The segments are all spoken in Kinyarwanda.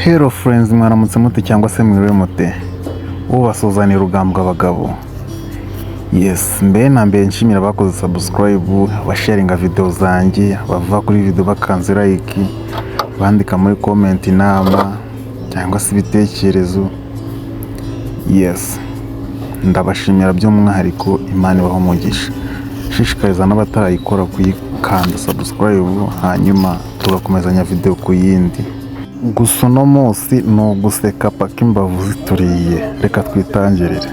Hello friends, mwaramutse mute cyangwa se mwiriwe mute? Ubasuhuzanira Rugambwa abagabo. Yes, mbere na mbere nshimira abakoze subscribe, abasharinga video zanjye, bava kuri video bakanze like, bandika muri comment inama cyangwa se ibitekerezo. Yes, ndabashimira by'umwihariko, Imana ibahe umugisha. Nshishikariza n'abatarayikora kuyikanda subscribe, hanyuma tugakomezanya video ku yindi. Gusa uno munsi ni uguseka paka imbavu zituriye. Reka twitangirire.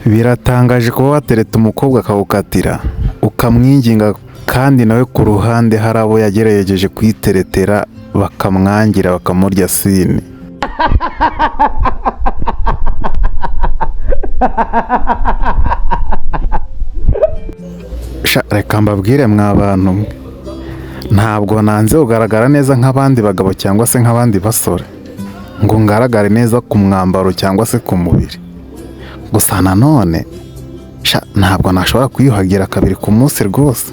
Biratangaje kuba watereta umukobwa akawukatira, ukamwinginga, kandi nawe ku ruhande hari abo yagerageje kwiteretera bakamwangira, bakamurya sini. Sha, reka mbabwire mwa bantu mwe, ntabwo nanze kugaragara neza nk'abandi bagabo cyangwa se nk'abandi basore, ngo ngaragare neza ku mwambaro cyangwa se ku mubiri. Gusa nanone sha, ntabwo nashobora kwiyuhagira kabiri ku munsi rwose,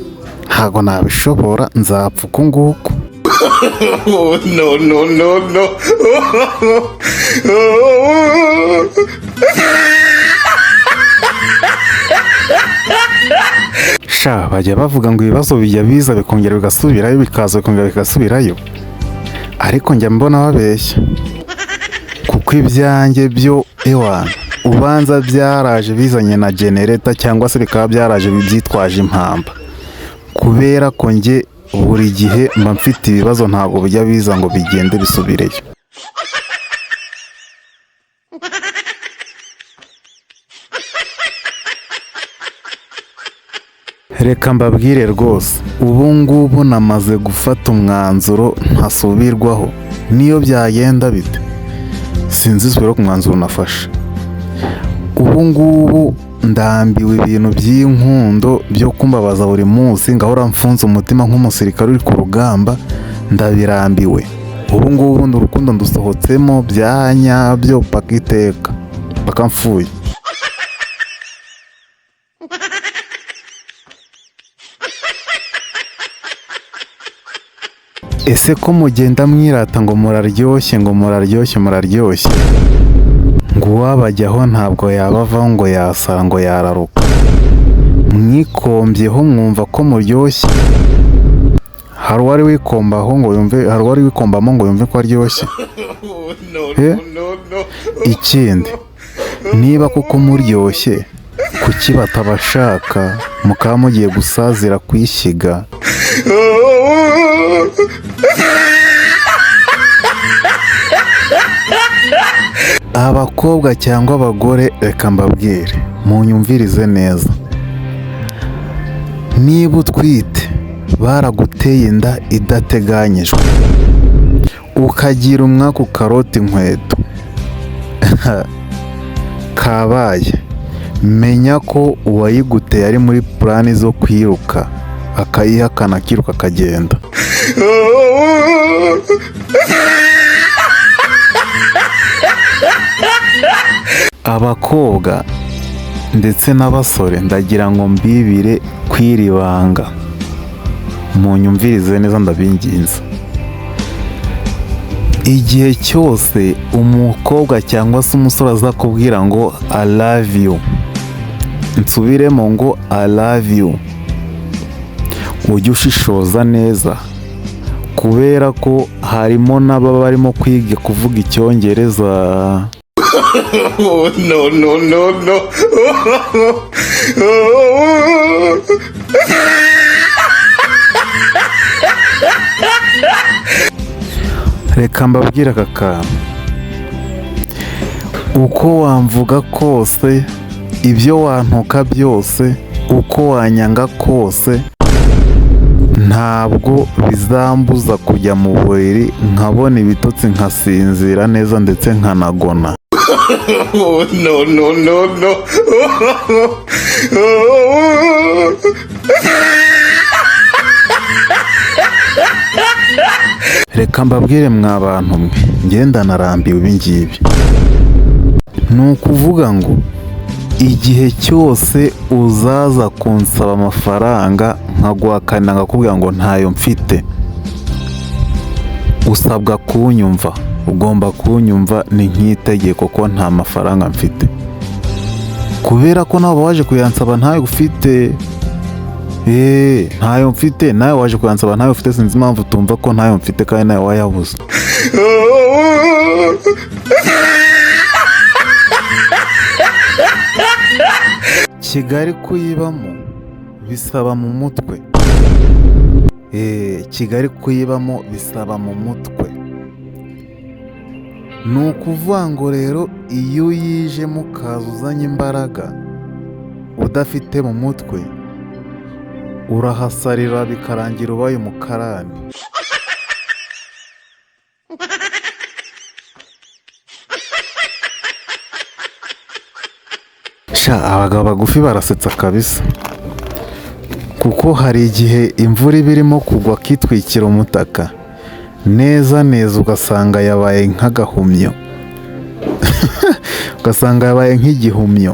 ntabwo nabishobora, nzapfa uku nguku. Oh, no, no, no, no. Sha, bajya bavuga ngo ibibazo bijya biza bikongera bigasubirayo, bikaza bikongera bigasubirayo, ariko njya mbona babeshya, kuko ibyanjye byo ewana ubanza byaraje bizanye na genereta cyangwa se bikaba byaraje byitwaje impamba, kubera ko njye buri gihe mba mfite ibibazo, ntabwo bijya biza ngo bigende bisubireyo. Reka mbabwire rwose, ubu ngubu namaze gufata umwanzuro ntasubirwaho, niyo byagenda bite sinzisubira ku mwanzuro nafashe. Ubu ngubu ndambiwe ibintu by'inkundo byo kumbabaza buri munsi, ngahora mfunze umutima nk'umusirikare uri ku rugamba, ndabirambiwe. Ubu ngubu ni urukundo ndusohotsemo bya nyabyo paka iteka, paka mfuye. Ese ko mugenda mwirata ngo muraryoshye, ngo muraryoshye, muraryoshye, ngo uwabajyaho ntabwo yabavaho, ngo yasara, ngo yararuka, mwikombyeho mwumva ko muryoshye? Hari uwari wikombaho ngo yumve, hari uwari wikombamo ngo yumve ko aryoshye? No, Eh? no, no. Ikindi, niba koko muryoshye, kuki batabashaka, mukaba mugiye gusazira kwishyiga? Abakobwa cyangwa abagore, reka mbabwire munyumvirize neza, niba utwite baraguteye inda idateganyijwe, ukagira umwaku ukarota inkweto, kabaye, menya ko uwayiguteye ari muri plan zo kwiruka, akayihakana akiruka akagenda. Abakobwa ndetse n'abasore, ndagira ngo mbibire kw'iri banga, munyumvirize neza ndabinginze. Igihe cyose umukobwa cyangwa se umusore azakubwira ngo "I love you", nsubiremo ngo "I love you", ujye ushishoza neza, kubera ko harimo n'ababa barimo kwiga kuvuga icyongereza. Oh, no, no, no, no. Reka mbabwire aka kantu, uko wamvuga kose, ibyo wantuka byose, uko wanyanga kose, ntabwo bizambuza kujya mu buriri nkabona ibitotsi, nkasinzira neza ndetse nkanagona. Oh, no, no, no, no. Reka mbabwire mwa bantu mwe, ngenda narambiwe ibi ngibi. Ni ukuvuga ngo igihe cyose uzaza kunsaba amafaranga nkaguhakanira, nkakubwira ngo ntayo mfite. Usabwa kunyumva, ugomba kunyumva, ni nk'itegeko ko nta mafaranga mfite, kubera ko nawe waje kuyansaba ntayo ufite. Ntayo mfite, nawe waje kuyansaba ntayo ufite. Sinzi impamvu utumva ko ntayo mfite kandi nawe wayabuze. Kigali kuyibamo bisaba mu mutwe. Kigali kuyibamo bisaba mu mutwe. Ni ukuvuga ngo rero iyo uyijemo ukaza uzanye imbaraga udafite mu mutwe, urahasarira bikarangira ubaye umukarani. Sha, abagabo bagufi barasetsa kabisa, kuko hari igihe imvura iba irimo kugwa akitwikira umutaka neza neza, ugasanga yabaye nk'agahumyo, ugasanga yabaye nk'igihumyo.